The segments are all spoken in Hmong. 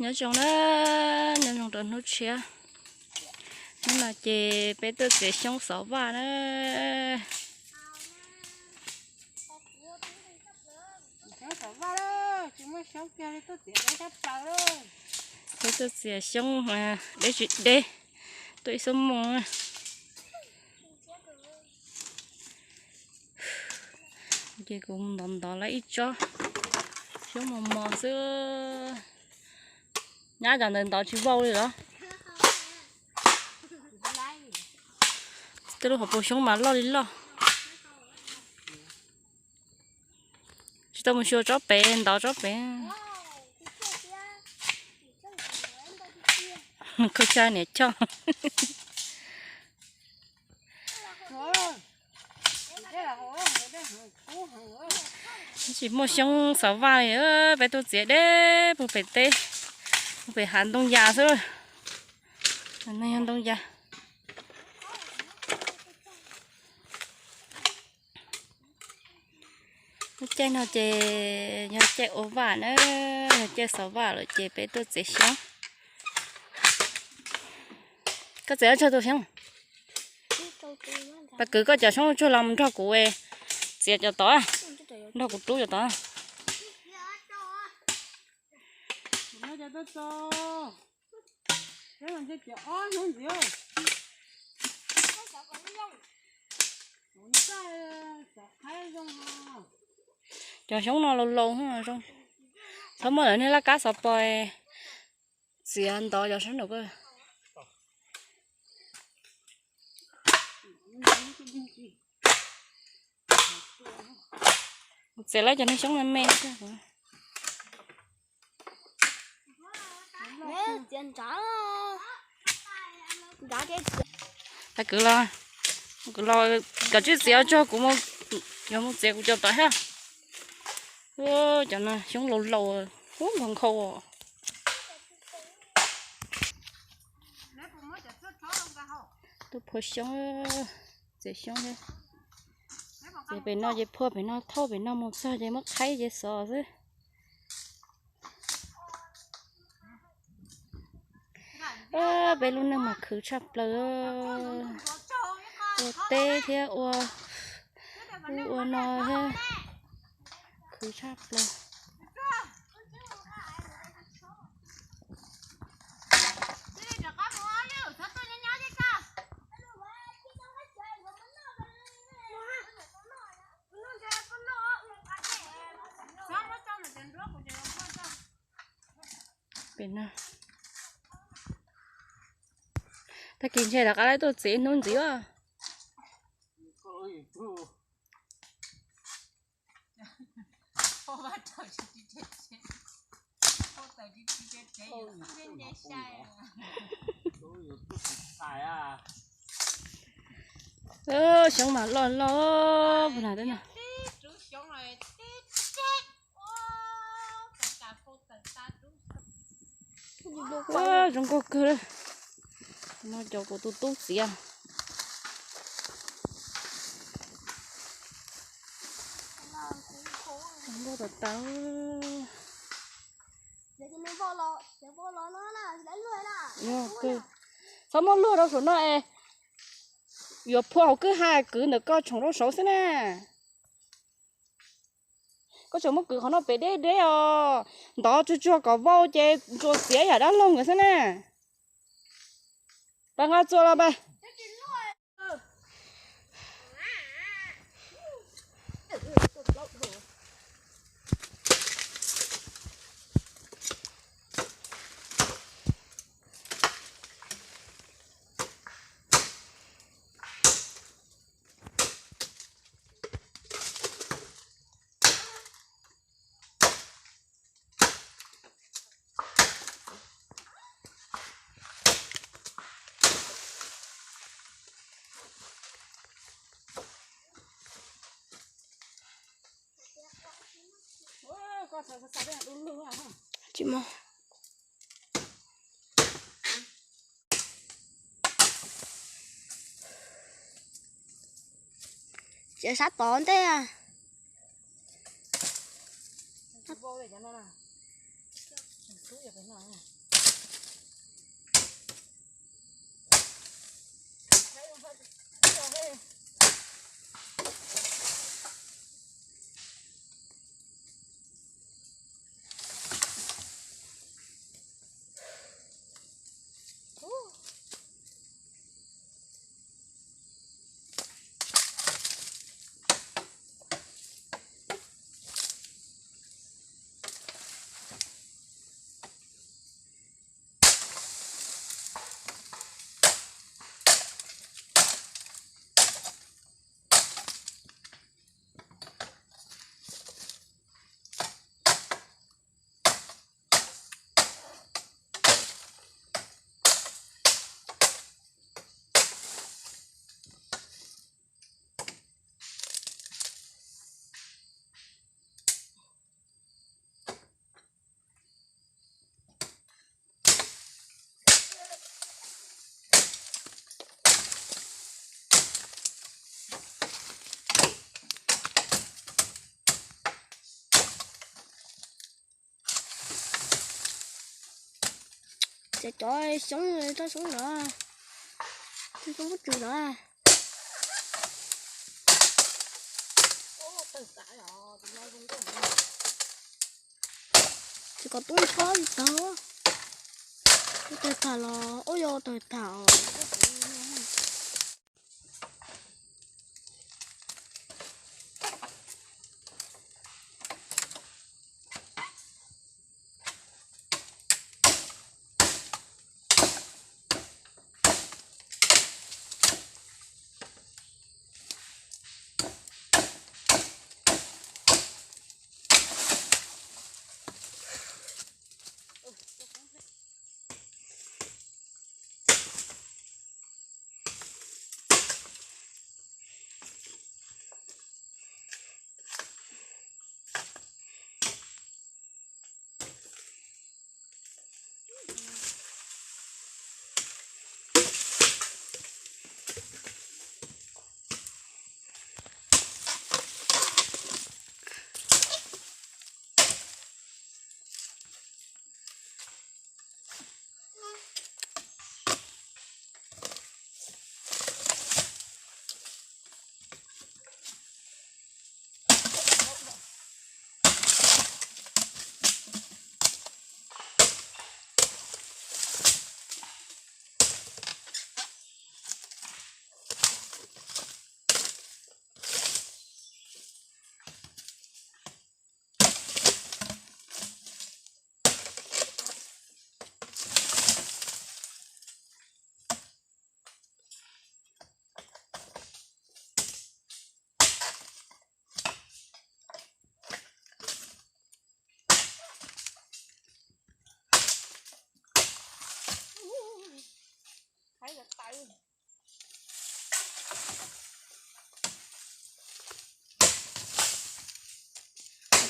Nyob zoo na, nyob zoo rau hnub tshiab. Hnub no ces peb tuaj txiav xyoob xov vaj na. Peb tuaj txiav xyoob deb tsis deb, tuaj ib xuab moos. Ces kuv ntov ntov lawm ib tsob xyoob mos mos xwb. Nyab cov ntawd ntov tsis vau li los? Tej lub hauv paus xyoob mas loj li loj. Tsis tau mus xyuas tsob pem, ntov tsob pem. Khaub Xya niam choj. Tsis muaj xyoob xov vaj li, peb tuaj txiav deb puag pem teb, puag pem hav ntoo yas xwb. Ntoo yas. Lub caij no ces yog caij ua vaj na, yog caij xov vaj lawm ces peb tuaj txiav xyoob. Koj txiav tau tsawg tus xyoob? Pas kwv koj cov xyoob tsuag los nrog kuv txiav cov tod, nrog kuv rub cov tod. Cov xyoob no laus laus zoo, txhob muab lawv niag laj kab xov pos txiav ntov cov xyoob nraum ko. Txiav lawv cov niag xyoob me me. Tag kwv los, kwv los, koj tsij txiav tso, kuv yuav mus txiav kuv cov tod thiab. Cov no xyoob laus laus, ub, nkhaus nkhaus. Tuaj phua xyoob, txiav xyoob thiab. Ces pem no ces phua pem no, thauj pem no mus txog ces muab qhaib ces xov xwb. Peb lub neej mas khwv tshaj plaws, ua teb thiab ua, ua no thiab, khwv tshaj plaws. Pem no, tag kis ntshe rov qab tuaj txiav ib hnub ntxiv os. Xyoob mas loj loj puag nram teb no. Zoo nkauj kawg. No cov kuv tus tub txiav. Nkauj tas tas. Txhob muab luag rau saum no es yuav phua hauv kwj ha, kwv ntawm koj tshoom rau saud xwb na. Koj tseem muab kwv qhov no pem deb deb os. Ntov tsuag tsuag kom vau ces ntsuas txiav yam dab laug nkawd xwb na. Pab nqa txuas los pab. Tsis muaj. Txiav sab tod ntej. Ces cov xyoob, tsob xyoob no, tsob xyoob muab tsw no. Ces kom tub nrho tag, tub tag tag los ua yog tag tag os.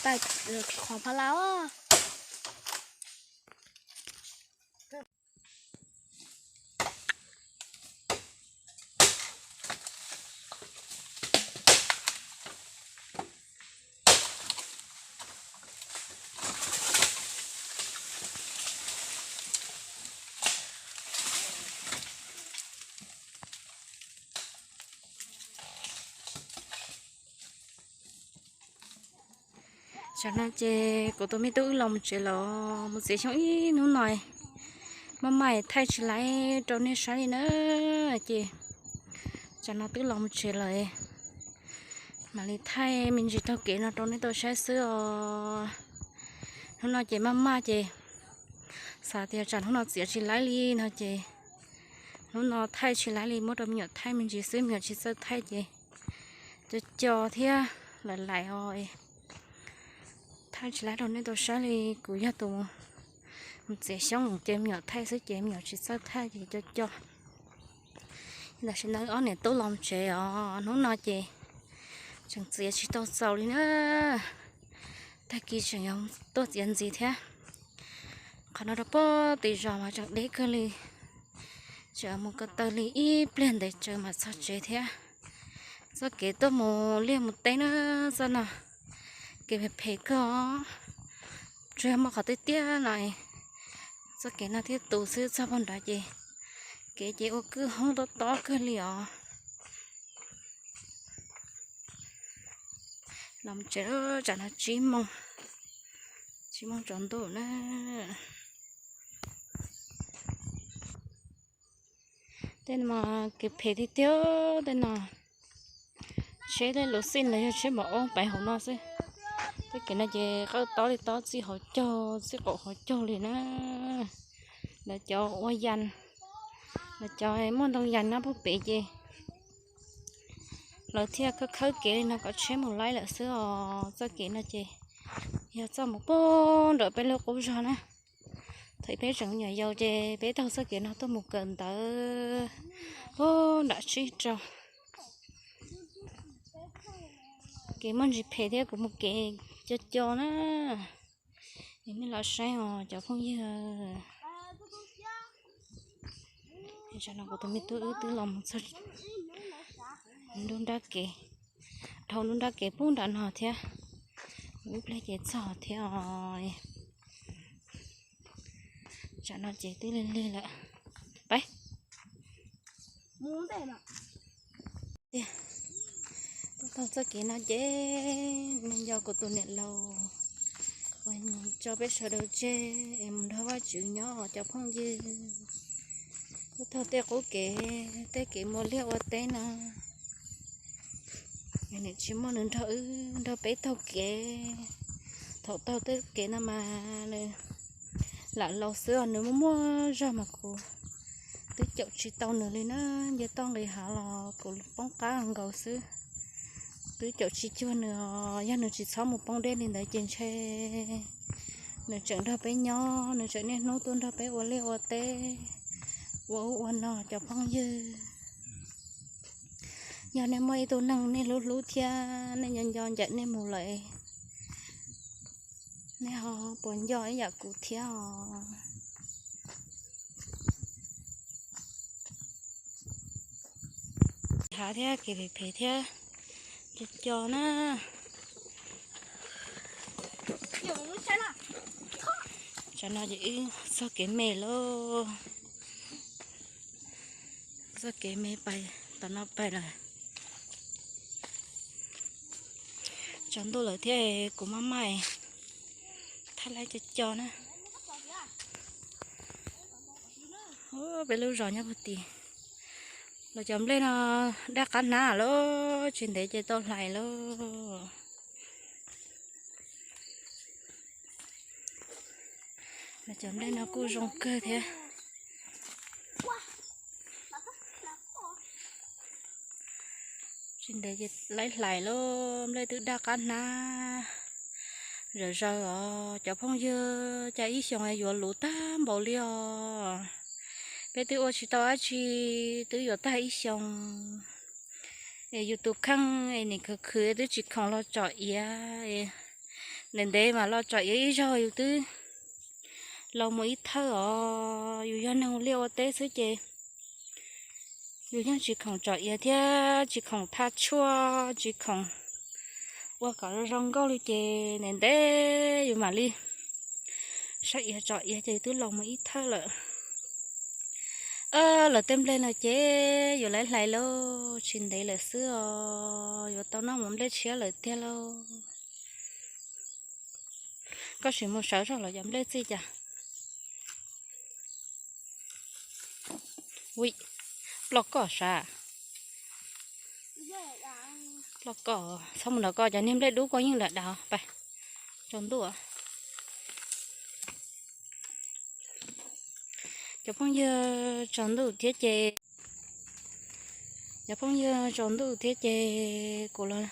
Tais qhov pha la. Tsam no ces kuv tus me tub wb los mus tsev lawm, mus txiav xyoob ib hnub no, maj mam thaij tsis laib rau nej saib li na. Ces tsam no twb los mus tsev lawm, mam li thaij me ntsis taug kev no rau nej tau saib xwb os. Hnub no ces maj mam ces xav tias tsam hnub no txiav tsis laib li no ces hnub no thaij tsis laib li, muab rau me nyuam thaij me ntsis xwb, me nyuam tsis txawj thaij ces co co thiab lawm lais os. Thaij tsis laib rau nej tau saib li, kuv yog tus mus txiav xyoob ces me nyuam thaij xwb ces me nyuam tsis txawj thaij ces co co. Tam sim no ob niam tub los tsev os, hnub no ces tseem txiav tsis tau txaus li na. Tag kis tseem yuav tuaj txiav ntxiv thiab. Qhov no rau pem tim zos mas tseem deb kawg li, tseem mus ko taw li ib pliag ntev tsaws mas txog tsev thiab. Txoj kev tuaj mus liaj mus teb na, txoj no kev phem phem kawg os. Tsuas yog muaj qhov tiaj tiaj no, txoj kev no thiab tus xwb, txog pem nrad ces kev ces ua kwj hoob tob tob kawg li os. Los tsev tsam no tsib moos, tsib moos tsaus ntuj na. Tej no kev phem tiag tiag tej no. Tsheb tej luv xij los yog tsheb mos ob pais hauv no xwb. Tej kev no ces qawj tob li tob, txij hauv caug txij qaum hauv caug li na. Lawv cov ua yas, lawv cov muaj ntoo yas nyob puag pem ces lawv thiaj khawb khawb kev li no kom tsheb mus laib lawm xwb os. Txoj kev no ces yog txoj mus puag nram peb lub qub zog na. Thaum peb tseem me nyuam yaus ces peb taug txoj kev no tuaj mus kawm ntawv puag nram tsib rau. Kev muaj ntsis phem thiab, kuv mus kev co co na. Nej los saib os cov phooj ywg. Tsam no kuv tus me tub wb twb los mus txog nruab nrab kev, dhau nruab nrab kev puag nram no thiab. Ib pliag ces txog thiab os. Tsam no ces twb lig lig lawm. Peb, tiag, tuaj taug txoj kev no ces nco kuv tus niam laus uas tso peb sawv daws tseg es mus nrog Vajtswv nyob os cov phooj ywg. Tuaj taug tej qub kev, tej kev mus ua liaj ua teb no, nws tsis muaj nws nrog wb nrog peb taug kev. Thaum taug tej kev no mas nws lam laus xwb os, nws muaj muaj zog mas kuv twb caum tsis tau nws li na. Nce toj nqis hav los kuv poob qab nkaus xwb, twb caum tsis cuag nws os. Yog nws tsis txhob mus poob deb li ntawd ces ntshe nws tseem nrog peb nyob, nws tseem niaj hnub tuaj nrog peb ua liaj ua teb, ua ub ua no cov phooj ywg. Yog nej muaj ib tug neeg nej hlub hlub thiab nej nco nco ncaim nej mus lawm, nej ho puas nco ib yam kuv thiab os? Hav thiab kev phem phem thiab, co co na. Tsam no ces wb txoj kev me lauj, txoj kev me pais tom no pais lawm. Tsaus ntuj lawm thiab kuv maj maj thaj laib co co na. Peb lub zos nyob puag tim, los cov nplej no daj qab hnab lauj, tsis ntev ces tau hlais lauj. Los cov nplej no kuj zoo kawg thiab. Tsis ntev ces laib hlais lauj, nplej twb daj qab hnab zawm zaws os cov phooj ywg. Cas ib xyoos yuav luv tag npaum li os. Peb twb ua tsis tau dab tsi, twb yuav tag ib xyoos. Es yus tus kheej es nim khwv khwv twb tsis khoom los tsom iav. Ntev ntev mas los tsom iav ib zaug yus twb laus mus ib thawj os. Yus yog neeg ua liaj ua teb xwb ces yus yeej tsis khoom tsom iav thiab tsis khoom thaj tshuaj, tsis khoom ua kom zoo nkauj li ces ntev ntev yus mam li saib iav tsom iav ces yus twb laus mus ib thawj lawm. Lawv tej nplej no ces yuav laib hlais lauj, tsis ntev lawm xwb os, yuav tau noj mus nplej tshiab lawm tiag lauj. Koj sim mus sawv zog los cov nplej txij cas. Ui, ploj koj sav. Ploj koj, txhob mus nrog koj cov niag nplej dub koj yeej lam dav pais. Tsaus ntuj. Cov phooj ywg, tsaus ntuj thiab ces, cov phooj ywg, tsaus ntuj thiab ces kuv los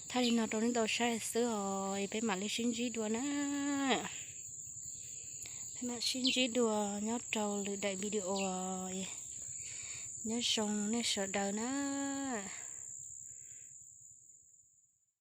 thaij li no rau nej tau saib xwb os, peb mam li sib ntsib dua na. Peb mam sib ntsib dua nyob rau lwm daim video. Nyob zoo nej sawv daws na.